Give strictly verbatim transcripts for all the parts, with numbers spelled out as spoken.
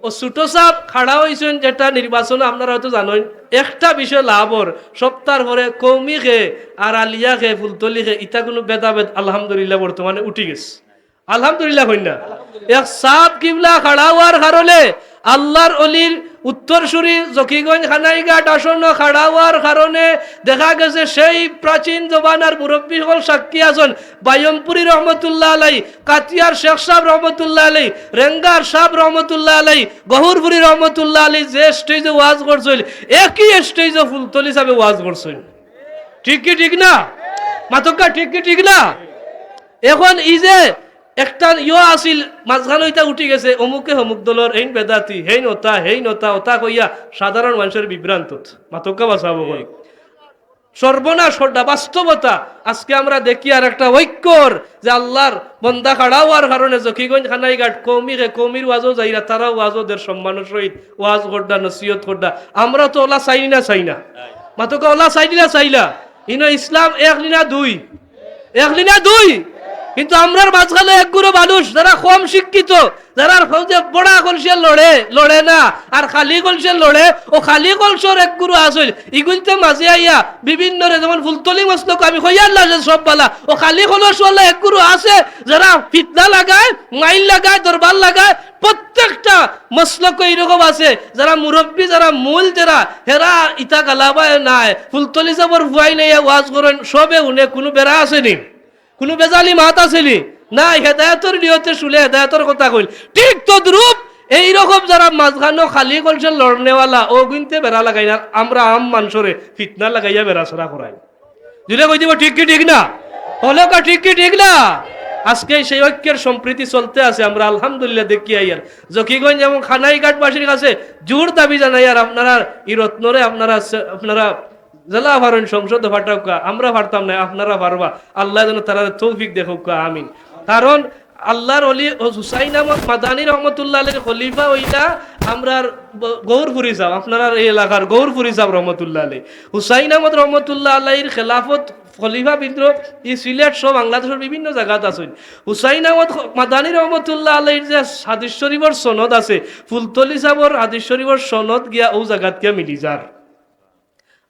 ও ছোট সাব খাড়া অইছইন যেটা নির্বাচনো, আপনারা হয়তো জানইন, একটা বিষয় লাভ অর, সপ্তাহর পরে কওমি খে আর আলিয়া খে, ফুলতলি খে, ইতা কুনু ভেদাভেদ আলহামদুলিল্লাহ বর্তমানে উঠি গেছে। আলহামদুলিল্লাহ কইন না? এক সাব কিবলা খাড়া অওয়ার কারণে, আল্লার অলির উত্তরসূরি জকিগঞ্জ কানাইঘাট আসনো খাড়া অওয়ার কারণে দেখা গেছে সেই প্রাচীন জমানার মুরব্বি অকল সাক্ষী আছইন, বায়মপুরী রহমতুল্লাহ আলাই, কাতিয়ার শেখ সাব রহমতুল্লাহ আলাই, রেঙ্গার সাব রহমতুল্লাহ আলাই, গহরপুরী রহমতুল্লাহ আলাই যে stage-ও ওয়াজ করছইন, একই stage-ও ফুলতলি সাবে ওয়াজ করছইন। ঠিক কি ঠিক না? মাতউক্কা, ঠিক কি ঠিক না? এখন ই যে একটা ইয়ো আছিল, মাঝখানো ইতা উঠি গেছে, অমুকে অমুক দলর, হেইন বেদাতি, হেইন অতা, হেইন অতা, অতা কইয়া সাধারণ মানষর বিভ্রান্তত। মাতউক্কা বাঁচাবো কই? সর্বনাশ অটা বাস্তবতা। আজকে আমরা দেখিয়ার একটা ঐক্যর যে আল্লার বন্দা খাড়া অওয়ার কারণে জকিগঞ্জ কানাইঘাট কওমি খে, কওমির ওয়াজও যাইরা, তারাও ওয়াজও দের সম্মানর সহিত ওয়াজ কররা, নসিহত কররা। আমরা তো অলা চাইনি না, চাই না? মাতউক্কা, অলা চাইনি না, চাই না? ইনো ইসলাম এক নি না দুই? এক নি না দুই? কিন্তু আমরার মাঝখানো এক গুরু মানুষ যারা কম শিক্ষিত, যারার ফৌজে বড়া কলসে লড়ে, লড়ে না, আর খালি কলসে লড়ে, ও খালি কলসর এক গুরু আছইন, ইগুইন্তে মাঝে আইয়া বিভিন্নরে, যেমন ফুলতলি মসলক আমি কইয়ার না যে সব বালা, ও খালি কলসওয়ালা এক গুরু আছে, যারা ফিতনা লাগায়, মাইল লাগায়, দরবার লাগায়, প্রত্যেকটা মসলকো এইরকম আছে, যারা মুরব্বি, যারা মূল, যারা হেরা ইতা গালাবায় নাই, ফুলতলি সাবর ফুয়াইন আইয়া ওয়াজ করইন, সবে হুনে, কুনু বেড়া আছে নি? কুনু বেজালি মাত আছে নি? নাই, হেদায়তর নিয়তে শুনে হেদায়তর কথা কইল। ঠিক তদ্রূপ এইরকম যারা মাঝখানো খালি কলসে লড়নেওয়ালা, অগুইন্তে বেড়া লাগাইন আর আমরা আম মানষরে ফিতনা লাগাইয়া বেড়াছেড়া করাইন। জুরে কই দিবো, ঠিক কি ঠিক না? অলাউক্কা, ঠিক কি ঠিক না? আজকে সেই ঐক্যর সম্প্রীতি চলতে আছে, আমরা আলহামদুলিল্লাহ দেখিয়ার। জকিগঞ্জ এবং কানাইঘাটবাসীর কাছে জোর দাবি জানাইয়ার, আপনারা ই রত্নরে আপনারা, আপনারা যেলা পারইন সংসদো পাঠাউক্কা, আমরা পারতাম নায়, আপনারা পারবা। আল্লায় যেন তারারে তৌফিক দেউক্কা, আমিন। কারণ আল্লার অলি হুসাইন আহমদ মাদানী রহমতুল্লাহ আলাইহির খলিফা অইলা আমরার ব-, গৌরপুরী সাব, আপনারার এই এলাকার গৌরপুরী সাব রহমতুল্লাহ আলাইহি। হুসাইন আহমদ রহমতুল্লাহ আলাইহির খেলাফত, খলিফা বিদ্রোহ, ই সিলেট সহ বাংলাদেশর বিভিন্ন জাগাত আছইন। হুসাইন আহমদ খ-, মাদানী রহমতুল্লাহ আলাইহির যে হাদিস শরীফর সনদ আছে, ফুলতলি সাবর হাদিস শরীফর সনদ গিয়া অউ জাগাত গিয়া মিলি যার।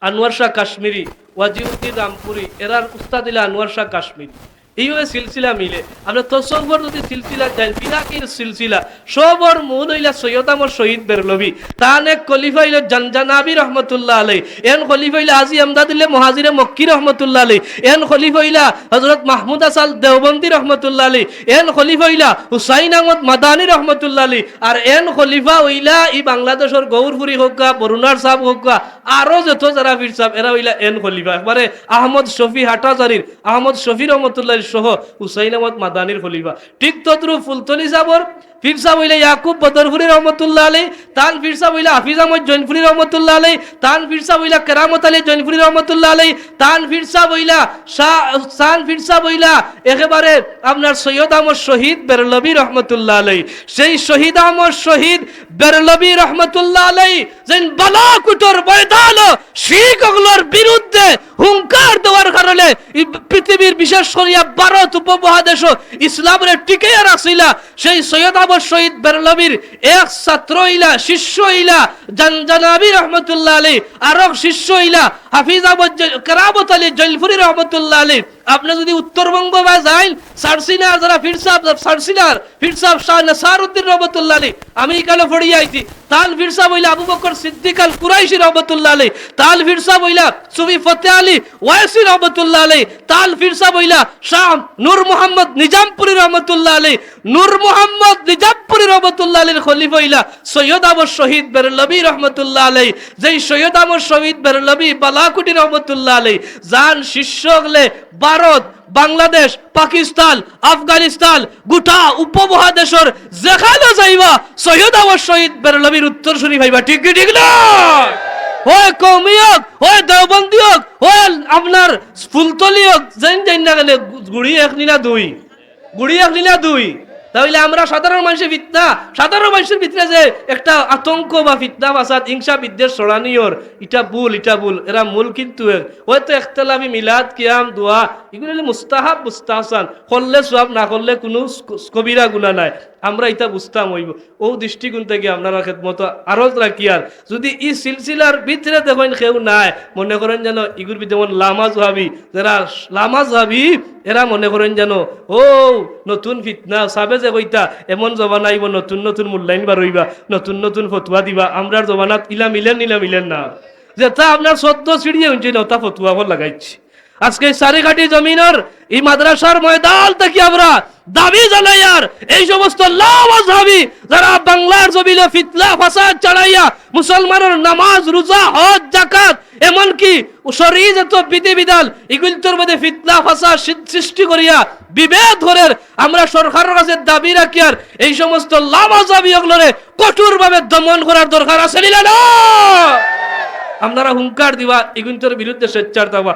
আনোয়ার শাহ কাশ্মীরি, ওয়াজিউদ্দিন রামপুরি, এরার উস্তাদ অইলা আনোয়ার শাহ কাশ্মীরি। এইভাবে সিলসিলা মিলে। আমরা তসৌফর যদি সিলসিলা যাই, ফিরাকির সিলসিলা, সবর মূল অইলা সৈয়দ আহমদ শহীদ বেরলভী। তান এক খলিফা অইলা জানজানাবি রহমতুল্লাহ আলাই, এন খলিফা অইলা হাজী এমদাদুল্লাহ মুহাজিরে মক্কি রহমতুল্লাহ আলাই, এন খলিফা অইলা হযরত মাহমুদ হাসান দেওবন্দি রহমতুল্লাহ আলাই, এন খলিফা অইলা হুসাইন আহমদ মাদানী রহমতুল্লাহ আলাই, আর এন খলিফা অইলা ই বাংলাদেশর গৌরপুরী কউক্কা, বরুণার সাব কউক্কা, আরো যত যারা পীর সাব, এরা অইলা এন খলিফা। একবারে আহমদ শফি হাটহাজারীর, আহমদ শফি রহমতুল্লাহ সহ হুসাইন আহমদ মাদানীর খলিফা। ঠিক তদ্রূপ ফুলতলি সাবর পীর সাব অইলা ইয়াকুব বদরপুরী রহমতুল্লাহ আলাই, তান পীর সাব অইলা হাফিজ আহমদ জৈনপুরী রহমতুল্লাহ আলাই, তান পীর সাব অইলা কেরামত আলী জৈনপুরী রহমতুল্লাহ আলাই, তান পীর সাব অইলা শাহ, তান পীর সাব অইলা একেবারে আপনার সৈয়দ আহমদ শহীদ বেরলভী রহমতুল্লাহ আলাই। সেই শহীদ আহমদ শহীদ বেরলভী রহমতুল্লাহ আলাই যেন বালাকুটর ময়দানো শিখ অকলর বিরুদ্ধে হুঙ্কার দেওয়ার কারণে ই পৃথিবীর, বিশেষ করিয়া ভারত উপমহাদেশো ইসলামরে টিকাইয়া রাখছিলা। সেই সৈয়দ আহমদ শহীদ বেরলভীর এক ছাত্র অইলা, শিষ্য অইলা জানজানাবি রহমতুল্লাহ আলাই, আরক শিষ্য অইলা হাফিজ আহমদ জৈ-, কেরামত আলী জৈনপুরী রহমতুল্লাহ আলাই। আপনে যদি উত্তরবঙ্গ বা যাইন, সারসিনার যারা পীর সাব, সারসিনার পীর সাব শাহ নাসারউদ্দিন রহমতুল্লাহ আলাই, আমি ইখানো পড়িয়া আইছি। তান পীর সাব অইলা আবু বকর সিদ্দিক আল কুরাইশি রহমতুল্লাহ আলাই, তান পীর সাব অইলা সুফি ফতে আলী ওয়াইসি রহমতুল্লাহ আলাই, তান পীর সাব অইলা শাহ নূর মোহাম্মদ নিজামপুরী রহমতুল্লাহ আলাই। নূর মোহাম্মদ নিজামপুরী রহমতুল্লাহ আলাইর খলিফা অইলা সৈয়দ আহমদ শহীদ বেরলভী রহমতুল্লাহ আলাই। যেই সৈয়দ আহমদ শহীদ বেরলভী বালাকুটি রহমতুল্লাহ আলাই, যান শিষ্য অকলে ভারত, বাংলাদেশ, পাকিস্তান, আফগানিস্তান, গোটা উপমহাদেশর যেখানো যাইবা, সৈয়দ আহমদ শহীদ বেরলভীর উত্তরসূরি পাইবা। ঠিক কি ঠিক না? হয় কওমি অউক, হয় দেওবন্দি অউক, হয় আপনার ফুলতলি অউক, যেইন যেইন না কেনে, গুড়ি এক নি না দুই? গুড়ি এক নি না দুই? তা অইলে আমরা সাধারণ মানষে ফিতনা, সাধারণ মানষর ভিতরে যে একটা আতঙ্ক বা ফিতনা ফাসাদ, হিংসা বিদ্বেষ ছড়ানি অর, ইটা ভুল, ইটা ভুল, এরা মূল কিন্তু এক। হয়তো ইখতিলাফি মিলাদ, কিয়াম, দোয়া, ইগুলা অইলে মুস্তাহাব, মুস্তাহসান, করলে সওয়াব, না করলে কুনু স-, কবিরা গুনা নাই। আমরা ইতা বুঝতাম অইবো। অউ দৃষ্টিকোণ থাকি আপনারার খেদমতো আরজ রাখিয়ার, যুদি ই সিলসিলার ভিতরে দেখইন কেউ নাই, মনে করইন যেন ইগুর ভিতরে যেমন লামাজ ওহাবি, যেরা লামাজ ওহাবি, এরা মনে করইন যেন অউ নতুন ফিতনা, সাবে যে কইতা, এমন জমানা আইবো, নতুন নতুন মুল্লাইন বারইবা, নতুন নতুন ফতুয়া দিবা, আমরার জমানাত ইলা মিলের নি, ইলা মিলের না। যেতা আপনার চৌদ্দ সিঁড়িয়ে উঞ্চি না, অতা ফতুয়া অকল লাগাইছি। আজকে সারিঘাটি জমিনর ই মাদ্রাসার ময়দান থাকি আমরা দাবি জানাইয়ার, এই সমস্ত লামাজ ওহাবি যেরা বাংলার জমিনো ফিতনা ফাসাদ ছড়াইয়া মুসলমানর নামাজ, রোজা, হজ, জাকাত, এমনকি শরীয়ত বিধিবিধান ইগুইন্তর মধ্যে ফিতনা ফাসাদ সৃ-, সৃষ্টি করিয়া বিভেদ করের, আমরা সরকারর কাছে দাবি রাখিয়ার এই সমস্ত লামাজ ওহাবি অকলরে কঠোরভাবে দমন করার দরকার আছে নি না? আপনারা হুঙ্কার দিবা, ইগুইন্তর বিরুদ্ধে সোচ্চার থাকবা।